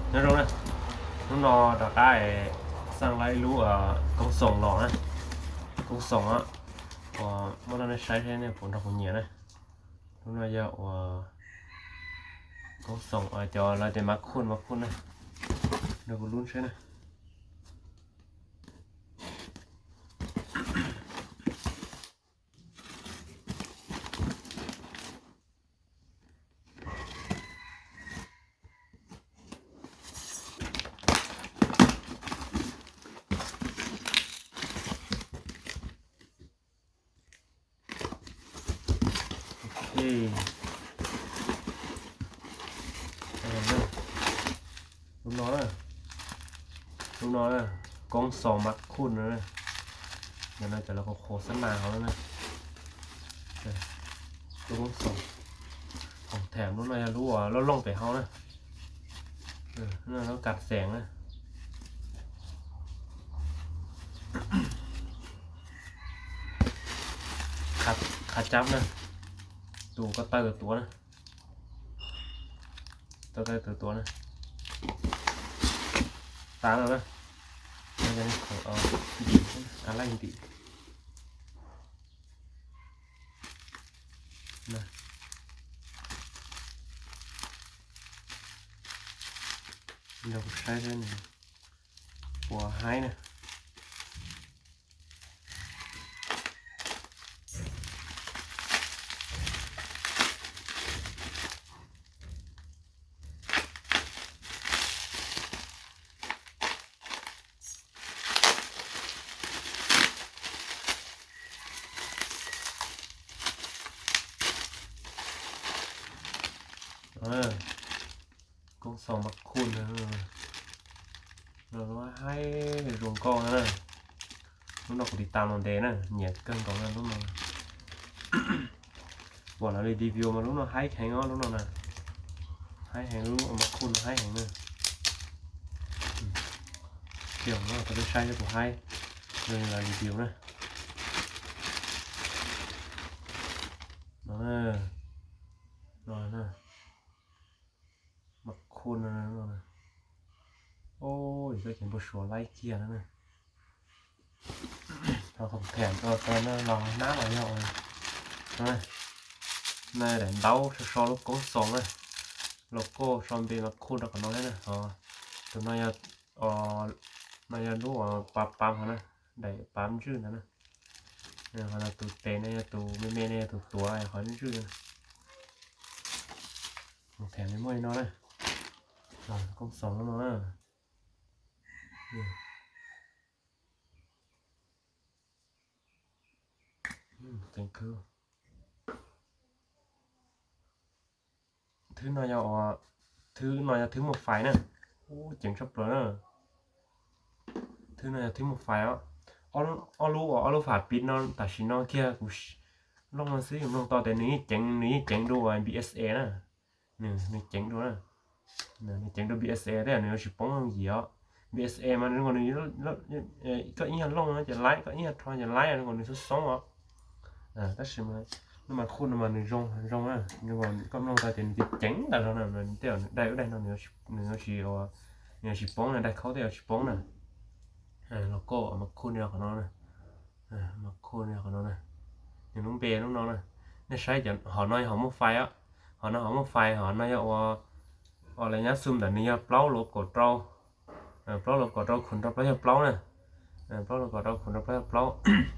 Nyob zoo na, hnub no rov qab xaj lawm ib lub koob xoom los na, koob xoom uas muab rau nej saib seb nej puas nrog kuv nyiam na. Lub no yog uas koob xoom cov lawv tias mas khuj mas khuj na, nrog kuv lub saib na. Lub no na, lub no na, koob xoom mas khuj no, yog no cov lawv qhuas qhuas xab nas hauv na. Lub koob xoom, khoom them lub no yog lub uas loj looj pem hauv na, lub kas xeem na. Qhov cab na, tus ko taw tuav na, ko taw tuav na, tas no na, ntim, a laij ntim. Nrog kuv saib seb nws puas haib na. Koob xoom mas khuj no, lub haib zoo nkauj na. Lub no kuv tiv tam los ntev na, nyiam kawg nkaus na lub no. Pom lawv li review mas lub no haib heev os, lub no na, haib heev, lub mas khuj no haib heev na. Cia no rau peb saib seb puas haib, lawv li review na. No, no na, mas khuj no, o, yog koj ces npau suav laib kiag no na. Ho khoom them rau no los nab los yog no, daim ntaub so so lub koob xoom na, logo so npe mas khuj rau qhov no thiab na. Ho tus no, no yog lub uas pab pab hov na, daim pab ntswj ntawd na. Ho tus tes no yog tus me me no yog tus tuav qhov ntswj na. Khoom them muaj li no na, koob xoom no na. Thwb no yog, thwb no yog thwb muaj fais na. Ub, ceev tshaj plaws na. Thwb no yog thwb muaj fais os. Ob lub, ob lub fais pib no tam sim no kiag kuv looj no xwb, yus mloog tau tias nws yeej ceev, nws yeej ceev dua B S A na. Nws, nws ceev dua na. Nws ceev dua B S A thiab nws yuav tsis poob lub yim os. B S A mas nws, koj ib nyuag looj no ces laib, koj ib nyuag rho ces laib, nws xoob xoob os. Tab sis mas lub mas khuj no mas nws zoo, zoo na, koj mloog tau tias nws ceev tas zog na, tej zaum nws daig ub daig no nws yuav tsis, nws yuav tsis poob na, daig khaub tej yuav tsis poob na. Los koj mas khuj no qhov no na, mas khuj no qhov no na, nws lub npe lub no na. Nej saib cov hom no yog hom muaj fais os, hom no hom muaj fais, hom no yog ua, ua lawv nyab xum ntawm nws yog plaub los kaum rau, plaub los kaum rau khum rau plaub caug plaub na. Plaub los kaum rau khum rau plaub caug plaub.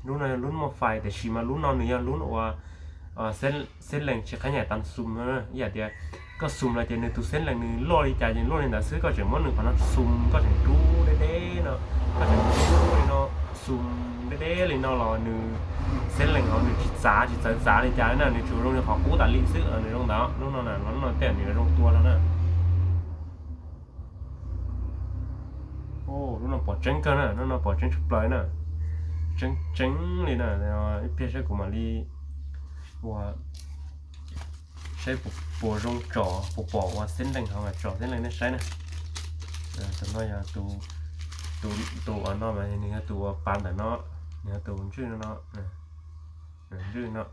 Lub no yog lub muaj fais, tiam sis mas lub no nws yog lub ua xeeb lees tsis qhab nyaim tas xum no na. Ib yam tias koj xum los ces nws tus xeeb lees nws loj li cas ces luaj li ntawd xwb, koj tseem muab nws qhov no xum, koj tseem rub deb deb no, koj tseem rub li no, xum deb deb li no los nws xeeb lees hauv nws tsis txav, tsis txawv txav li cas na, nws tsuas zoo li qhov qub tas li xwb, nws zoo ntawd. Lub no na, lub no tej nws zoo tua no na. Lub no pom tseeb kawg na, lub no pom tseeb tshaj plaws na, tseeb tseeb li na. Ib pliag saib kuv mam li ua saib puas zoo tsom, puas pom ua xeeb lees hauv, tsom xeeb lees nej saib na. Tus no yog tus, tus no mas nws yog tus uas pav ntawm no, nws yog tus ntswj no, ntswj no,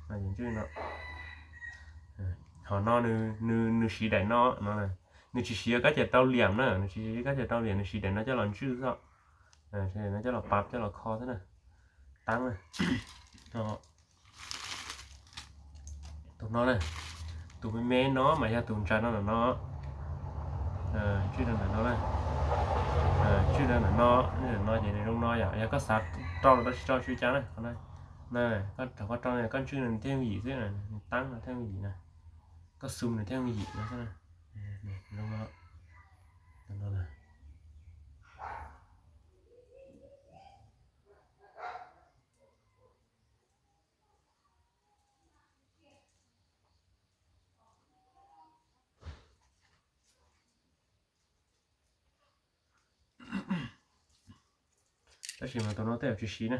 ntswj no. Ho no nws, nws siv daim no no. Nws tsis siv kab cawm rau liam na, nws tsis siv kab cawm rau liam, nws siv daim no coj los ntswj xwb. Daim no coj los pab coj los kho xwb na. Tab na, tus no na, tus me me no mas yog tus ntsaws no ntawm no, tswj rau ntawm no na, tswj rau ntawm no, ntawm no ces nws zoo no yom, yog koj xav rau los rau tsis rau tsis ua cas na. Koj rau koj ntswj nws thiaj yooj yim xwb, nws tab no thiaj yooj yim na, koj xum nws thiaj yooj yim no xwb na. Zoo no, no na. Tab sis mas tus no tej zaum tsis siv na,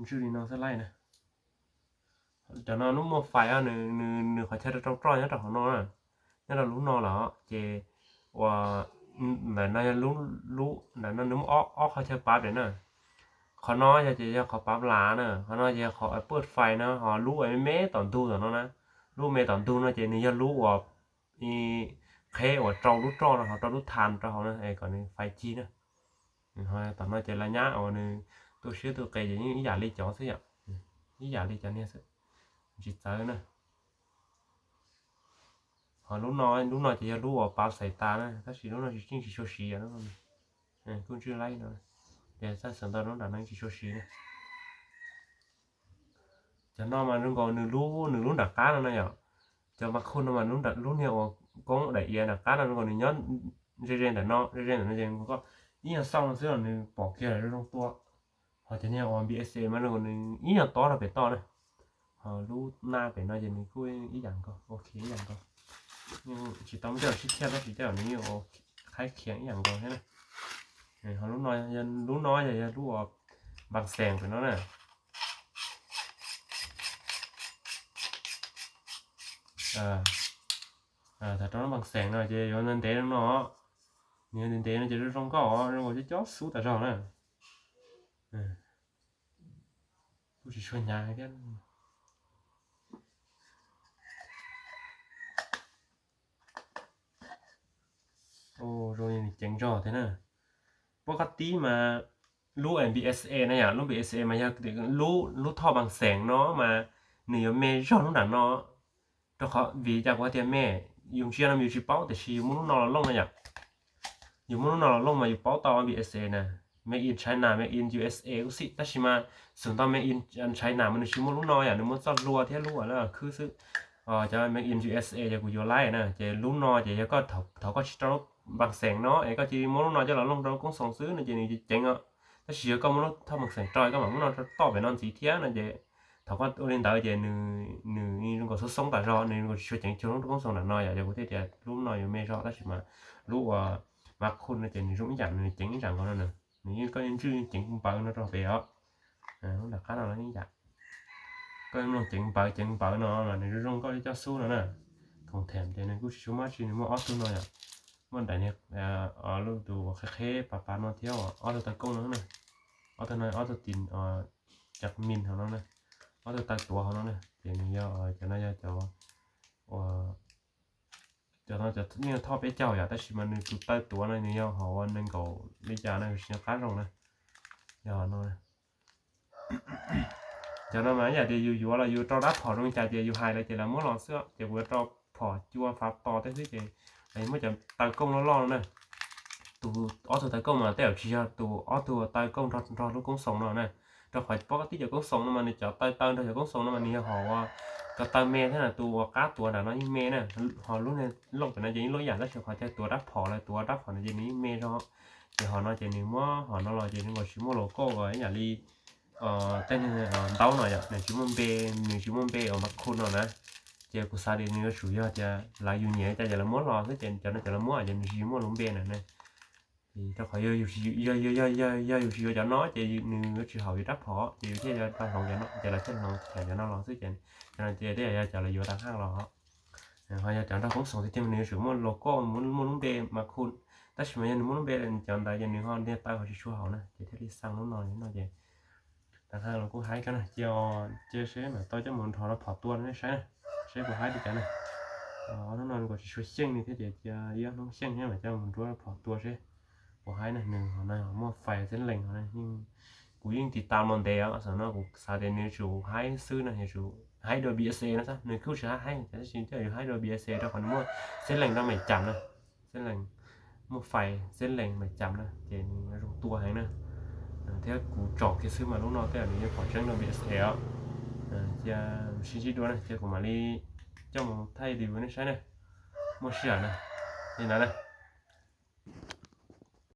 ntswj li no xwb laij na. Cov no lub muaj fais, nws qhov chaw rau rau roj nyob rau hauv no, nyob rau lub no lawm ces ua ntawm no yog lub, ntawm no nws muaj ob qhov chaw pab pem na. Qhov no yog ces yog qhov pab las na, qhov no ces yog qhov pab fais na, ho lub me me tom ntug tom no na. Lub me tom ntug no ces nws yog lub uas qheb uas rau lub roj rau hauv, rau lub than rau hauv na, es kom nws fais cig na. Tom no ces lawv nyab uas nws tu siab tu qis ces yeej ib yam li cov xwb yom, ib yam li cov niag xwb, tsis txawv na. Ho lub no, lub no ces yog lub uas pab xais tas na, tab sis lub no tsis tseem tsis tshua siv, kuj ntswj laij no, ces txawj xav ntau lub nram no tsis tshua siv na. Cov no mas zoo nkaus nws lub, nws lub nram qab no na yom. Cov mas khu no mas lub niag uas koob daim iav nram qab no zoo nkaus nws nyob ze ze ntawm no, ze ze ntawm no ces ib nyuag xauj no xwb los nws pom kiag lawm zoo tua. Ho cov niag uas B S A mas zoo nkaus nws ib nyuag tob rau pem toj na. Ho lub naj pem no ces nws kuj ib yam nkaus, ok ib yam nkaus. Tsis tau muaj coj los sib thiaj tab sis coj los nws yeej ua qhaib khias ib yam nkaus thiab na. Ho lub no, lub no yog, yog lub uas npas xees pem no na. Thaum rau lub npas xees no ces yuav ntev ntev no, nws yuav ntev ntev no ces zoo zoo nkauj, zoo nkaus cov cob xub tas zog na. Kuj tsis tshua hnyav thiab. Zoo li nws ceev zog thiab na. Pob qab tib mas lub B S A na yom, lub B S A mas yog lub, lub thoj npas xees no mas nws yuav me zog lub nram no. Rau qhov vim cas kuv hais tias me, yus ntsia no yus tsis paub tiam sis yus muab lub no los looj na yom. Yus muab lub no los looj mas yus paub tau B S A na, made in China, made in U S A kuj xij, tab sis mas xum ntau made in China mas nws tsis muaj lub no yom, nws muaj txoj hlua thiab lub uas lawv khwb xwb. Cov made in U S A ces kuv yuav laij na, ces lub no ces yog koj, thaum koj tsis rau lub npas xees no es koj cia li muab lub no coj los looj rau lub koob xoos xwb no ces nws ceev os. Tab sis yog koj muab lub thoj npas xees rau koj mam muab no rau toj pem no ntxiv thiab no ces thaum koj ua li ntawd ces nws zoo nkaus xoob xoob tas zog, nws zoo nkaus tsis tshua ceev cuag lub koob xoos nram no yom. Yog kuv thiaj tias lub no yuav me zog tab sis mas lub uas mas khu no ces nws zoo ib yam, nws ceev ib yam nkaus no na. Nws yeej, koj yeej ntswj ceev npawv no rau pem os. Lub nram qab no los ib yam. Koj mloog ceev npawv ceev npawv no los nws zoo zoo nkauj li cov xub no na. Khoom them ces nws kuj tsis tshua muaj tsi, nws muaj ob tug no yom. Muaj daim niag lub tus qheb qheb pav pav no thiab ob tug taw koob no na. Ob tug no ob tug tim cov min hauv no na, ob tug taw tuav hauv no na. Ces nws yog, cov no yog cov uas, cov no cov yeej thoj peb caug yom, tab sis mas nws tus taw tuav no nws yog hom ua nees nkaum li cas no tsis nco qab zoo na. Yog no, cov no mas ib yam tias yus yuav los yus rau dab phom zoo li cas ces yus hais lawv ces lawv muab los xwb, ces kuv yuav rau phom cua fav tos tej xwb ces muab cov taw koob loj loj no na. Tus ob tug taw koob mas tej zaum tsis yog tus ob tug taw koob nrog lub koob xoos no na. Rau qhov pob qab tib cov koob xoos no mas nws cov taw taw nrog cov koob xoos no mas nws yog hom ua, cov taw me thiab na, tus uas qab tuav nram no yeej me na. Ho lub niag looj pem no ces yeej looj ib yam tab sis qhov chaw tuav rab phom los tuav rab phom no ces nws yeej me zog. Ces hom no ces nws muab hom no los ces nws nkaus tsis muaj logo ib yam li tej niag ntaub no yom, nws tsis muaj npe, nws tsis muaj npe uas mas khu no na. Ces kuv xav tias nws yuav tsum yog tias lawv yus nyiam li cas ces lawv muab los xwb ces cov no ces lawv muab ces nws tsis muaj lub npe na. Rau qhov yog, yog yus tsis yuav cov no ces nws yuav tsis haum yus rab phom ces yus thiaj yuav tau hloov cov no ces lawv thiaj hloov cov no los xwb ces cov no ces tej yam yog cov lawv yuav tag haj los. Ho yog cov nrog koob xoos tiag tiag mas nws yuav tsum muaj logo, muaj lub npe mas khu, tab sis mas yog nws muaj lub npe cov ntawd ces nws ho niag taw ho tsis tshua haum na ces thiaj li xaa lub no no ces tag haj los kuj haib kawg na. Cia, cia seb mam tau coj mus nrho rau phom tua nej saib na, seb puas haib li cas na. Hnub no nws kuj tsis tshua xyeej li thiab ces cia ib ob hnub xyeej thiab mam coj mus nruab phom tua seb puas haib na. Nws ho no muaj fais xeeb lees no, kuv yeej tiv tam los ntev os, tam sim no kuv xav tias nws yuav tsum haib xwb no, yuav tsum haib dua B S A no xwb, nws kuj tsis haib, tab sis thiaj yuav haib dua B S A rau qhov nws muaj xeeb lees rau maim cam na. Xeeb lees, muaj fais xeeb lees maim cam na ces nws yuav zoo tua heev na. Thiab kuv tsom kiag xwb mas lub no tej zaum nws yeej pom tseeb dua B S A os. Cia sib ntsib dua na, cia kuv mam li coj mus thaij review nej saib na. Muaj sij hawm na, li ntawd na.